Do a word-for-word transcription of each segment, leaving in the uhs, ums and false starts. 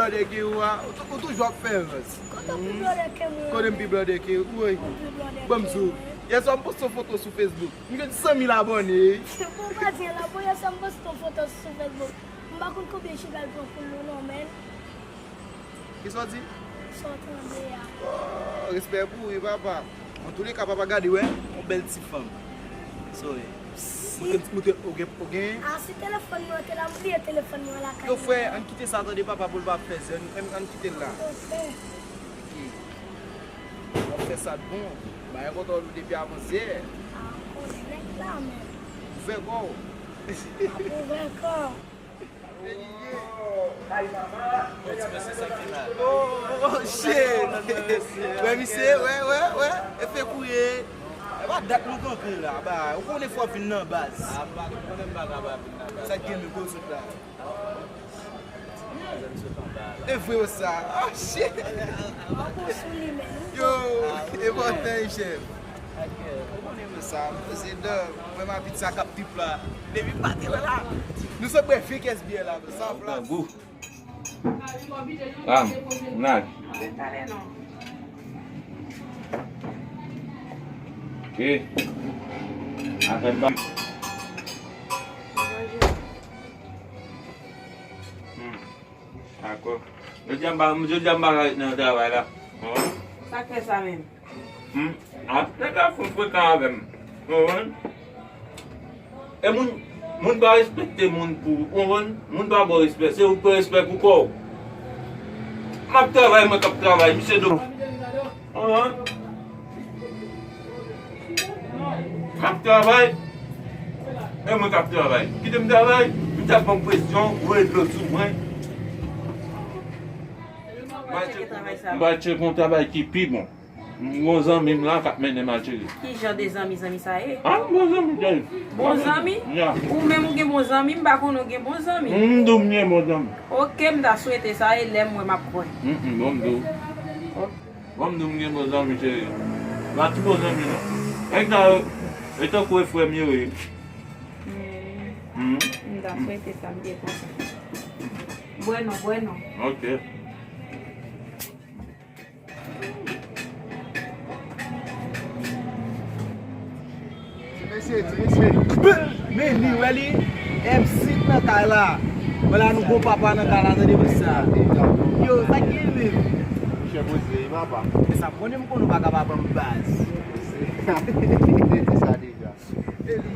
Blòdè ke ou a, ou tou- ou toujou ap fè rans. Kote w pi blòdè ke mwen? Kote m pi blòdè ke ou, woy? Ou pi blòdè ke mwen? Ban m di w. Yèswa m poste yon foto sou Facebook. M gen san mil abòne. Bon, pa di anyen la, bon, yèswa m poste yon foto sou Facebook. M pa konn konbyen chita l pran pou l non, non, men. Kisa w di? Sa w tande a. Oh, respè pou ou, wi, papa. An tou le ka, papa, gade, wè, yon bèl ti fanm. Sorry. Si. Moutre, moutre, ou gen, ou gen? A, si telefòn mwen te la, m bliye telefòn mwen lakay mwen. Yo, frè, ann kite sa, tande, papa, pou l pa fè zen. Ann, ann kite l la. Ok. Ok. W ap fè sa d bon. Bagay kontan w depi avansyè. A, konnen nèg la, men. Ouvè kò w. Ap ouvè kò. Oh, oh, oh, shit. Wè, misye, wè, wè, wè. Efe kouye. E pa dat nou kanpe la, ba. Ou konnen fò vin nan baz. Sa gen men gwo sot la. E vre sa. Oh, shit. Yo, e bòtèy, chèf. Ou konnen mwen sa, mwen se dan, mwen m abit sa k ap trip la. Depi m pa te wè la. Nou sot bwè fake S B L la, sa plat. Grangou. Ah, nag. Ok. Afè m pa. Hmm. Dakò. Jodi a m pa, jodi a m pa ka ret nan travay la. Sa k fè sa menm? Hmm. Ap nèg la fon frekan avè m. Ou konprann? E moun, moun pa respekte moun pou, ou konprann? Moun pa ba w respè, se ou k pran respè pou kò w. M ap travay, mwen k ap travay, misye do. Ou konprann? M ap travay. E mwen k ap travay. Kite m travay. Misye ap ban m presyon, voye dlo sou mwen. M pral tcheke yon travay ki pi bon. M gon zanmi m la k ap mennen m al tcheke. Ki jan de zanmi, zanmi sa ye? Ah, m bon zanmi, Jay. Bon zanmi? Ya. Ou menm ou gen bon zanmi, m pa konnen ou gen bon zanmi. M di w m gen bon zanmi. Ok, m ta swete sa, e lè m wè m ap kwè. Mm, mm, bon, m di w. Bon, m di w m gen bon zanmi, cheri. M pa ti bon zanmi, non. Nèg sa yo, e tankou e frè m yo ye. Mm. Mm. M ta swete sa, m te kontan. Bwè non, bwè non. Ok. Ti mesye, ti mesye. Men li, wè li, M C nan kay la. Wè la nou gon papa nan kay la, tande mesye sa. Yo, sa k gen menm? Monchè poze, wi papa. E sa konnen m konnen ou pa ka pa ban m baz. Poze. Te di sa deja.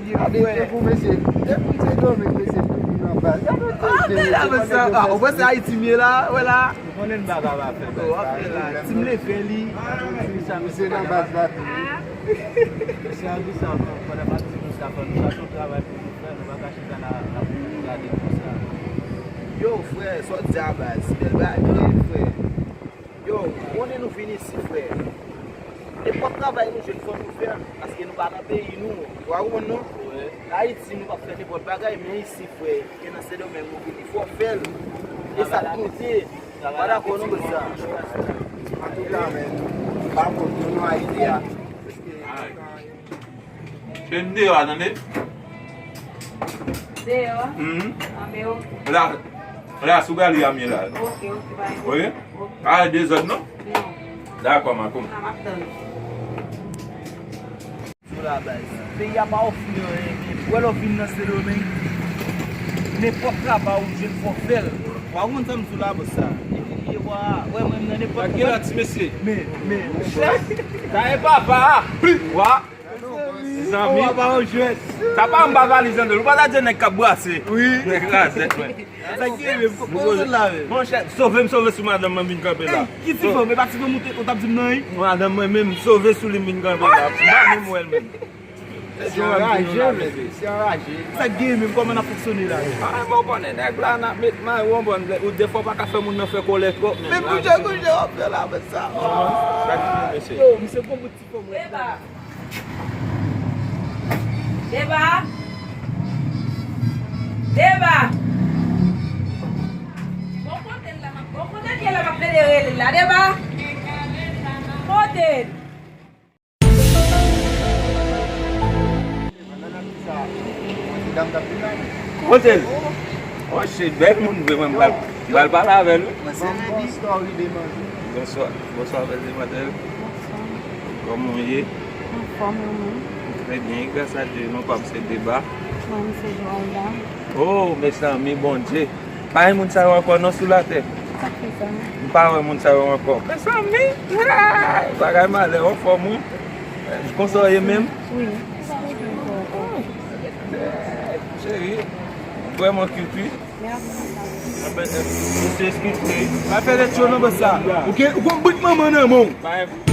Gade, se pou mesye. Depi se Dominique, mesye, toujou nan baz. Gade, ah, men la, men sa, ah, ou wè se Ayiti m ye la, wè la. Ou konnen n pa ka pa fè baz. Ti m leve li. Misye nan baz la tou. Mesye a di sa, pandan m ap di nou sa, fò nou chache yon travay pou nou fè, nou pa ka chita la, la pou nou gade konsa. Yo, frè, sa w di a baz, bèl bagay, frè. Yo, konnen nou vin isi, frè. Nenpòt travay nou jwenn, fò nou fè l, paske nou pa nan peyi nou. Ou pa konprann, non? Wi. Ayiti, nou p ap fè nenpòt bagay, men isi, frè, gen nan Sendomeng, nou vin, fò fè l. E sa k konte. Pa dakò, non, pou sa. Antouka, men, pa kont nou, nou Ayiti a. Ay. Chen deyò a, tande? Deyò a? Mhm. Anben, ok. La, la, sou gali a m ye la. Ok, ok, bay. Oke? Ok. Pa dezòd, non? Non. Dakò, makoum. A, m ap tann. Sou la baz. Peyi a pa ofri anyen, men wè lè w vin nan Sendomeng, nenpòt travay ou jwenn fò w fè l. Ou pa konn sa m sou la bòs sa. Epi, e, wa, wè mwen nan nenpòt. Gade la, ti mesye. Men, men. Sa e papa a. Wa. Mezanmi. Sa pa yon valiz anndan l. Ou pa ta di nèg k ap brase. Wi. Nèg razèt, mwen. Sa ki rive, m konprann la, men. Monchè, sove m, sove sou madanm mwen vin kanpe la. Ki ti fanm, e pa ti fanm ou te, ou t ap di m nan, wi. Madanm mwen menm, sove sou li m vin kanpe la. M pa menm wè l menm. Se anraje, men. Se anraje. Sa k gen menm, kòman n ap fonksyone la, men? A, men w konnen nèg la, n ap met may wonbòn, ou defwa w pa ka fè moun nan fè kòlè twòp, men. Men kounye a, kounye a, w ap fè la, men sa. Sa k gen, mesye? Yo, misye gon bout Deba. Deba. Deba. Bon kote l la, m ap, bon kote l ye la, m ap plede rele l la. Deba. Kote l? Kote l? Oh shit, bèl moun vre, mwen, m pa Pral pale avè l, wi. Mwen se Redi. Bonswa, bonswa, bèl demwazèl. Kòman w ye? Anfòm, ou menm? Trè byen, gras a Dye, non pa m se Deba. Mwen, m se Joelda. Oh, mezanmi, Bondye. Pa gen moun sa yo ankò non sou latè. Sa k fè sa? M pa wè moun sa yo ankò. Mezanmi, hey, bagay malè, anfòm, wi. Konsa w ye menm? Wi. Cheri, vrèman cute, wi. Mèsi. Anben, mesye, eskize. Pa fè lèt cho non, bòs la. Ou gen, ou konn bout manman nan men w. Pa gen koute.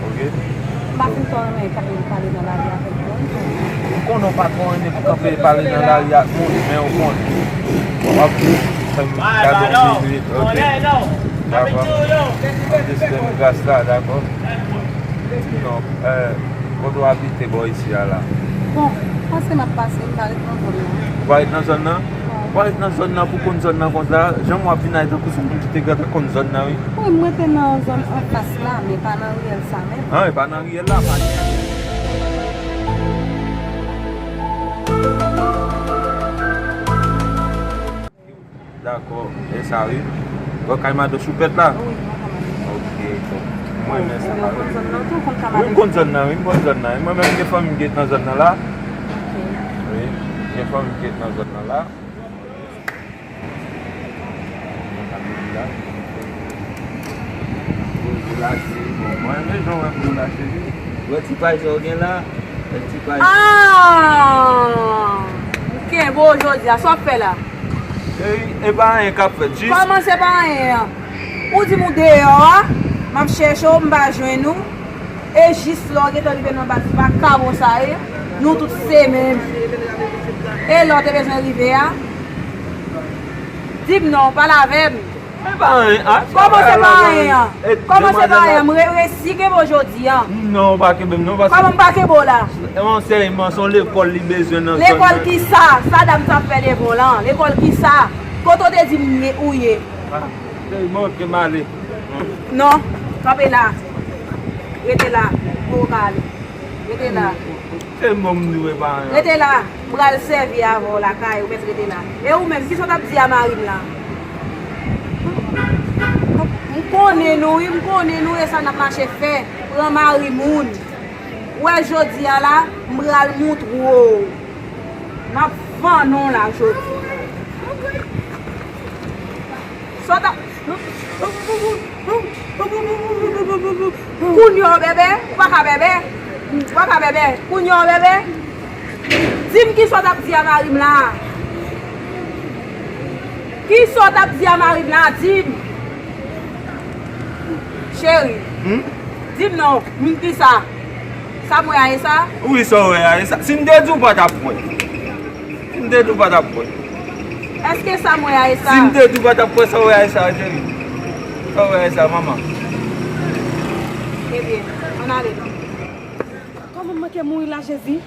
Ok. M pa fin twò renmen kanpe pale nan lari avèk moun. M konnen w pa twò renmen pou kanpe pale nan lari ak moun, men w konnen. W ap fè m gade yon videyo, ok. Dakò. M te fè m gras la, dakò. Non, eh, kote w abite bò isi a la? Bon, pase m ap pase, m pa ret nan zòn nan. Ou pa ret nan zòn nan? Ou pa ret nan zòn nan pou konn zòn nan konsa, jan m w ap vin a tankou se yon moun ki te gentan konn zòn nan, wi. Wi, m rete nan zòn anfas la, men pa nan riyèl sa menm. Ah, e pa nan riyèl la, pa gen. Dakò, e sa wi. Bò kay madan Choupèt la? Wi, bò kay madan. Ok, bon. Mwen renmen sa. Ou konn zòn nan tou, ou konn kay madan Choupèt? Wi, m konn zòn nan, wi, m konn zòn nan. Mwen menm gen fanmi m ki ret nan zòn nan la. Ok. Wi, gen fanmi m ki ret nan zòn nan la. Poze la, cheri. Bon, mwen renmen jan w wè m la, cheri. Wè ti paj sa w gen la? Wè ti paj. Ah! M kenbe w jodi a. Sa w ap fè la? Cheri, e pa anyen k ap fèt, jis. Kòman se pa anyen an? Ou di m ou deyò a, m ap chèche w, m pa jwenn ou. E jis lè w gentan rive nan baz vakabon sa ye, nou tout se menm. E lè w te bezwen rive a, di m non, pale avè m. E pa anyen, a? Kòman se pa anyen an? Kòman se pa anyen an? M re-, resi kenbe w jodi a. Non, w pa kenbe m non, paske. Kòman m pa kenbe w la? Se yon ansèyman, se yon lekòl li bezwen nan zòn nan. Lekòl kisa? Sa dam sa ap fè devan w lan? Lekòl kisa? Kote w te di m ye, ou ye? Ah, se manke m ale. Non, kanpe la. Rete la. Pou ou ka ale. Rete la. Se mwen m di w e pa anyen. Rete la. M pral sèvi avè w lakay ou, mèt rete la. E ou menm, kisa w t ap di a mari m la? M konnen nou, wi, m konnen nou, e sa n ap mache fè. Pran mari moun. Ou wè jodi a la, m pral moutre w. M ap vann ou la jodi. Sa w t ap Kounye a w bèbè, ou pa ka bèbè. Ou pa ka bèbè. Kounye a w bèbè. Di m kisa w t ap di a mari m la. Kisa w t ap di a mari m la, di m. Cheri. Hmm? Di m non, m kisa. Sa m wè a e sa? Wi, sa w wè a e sa. Si m te di w pa t ap kwè. Si m te di w pa t ap kwè. Èske sa m wè a e sa? Si m te di w pa t ap kwè, sa w wè a e sa, cheri. Sa w wè a e sa, manman. Ebyen, ann ale non. Kòman m manke mouri la, Jezi?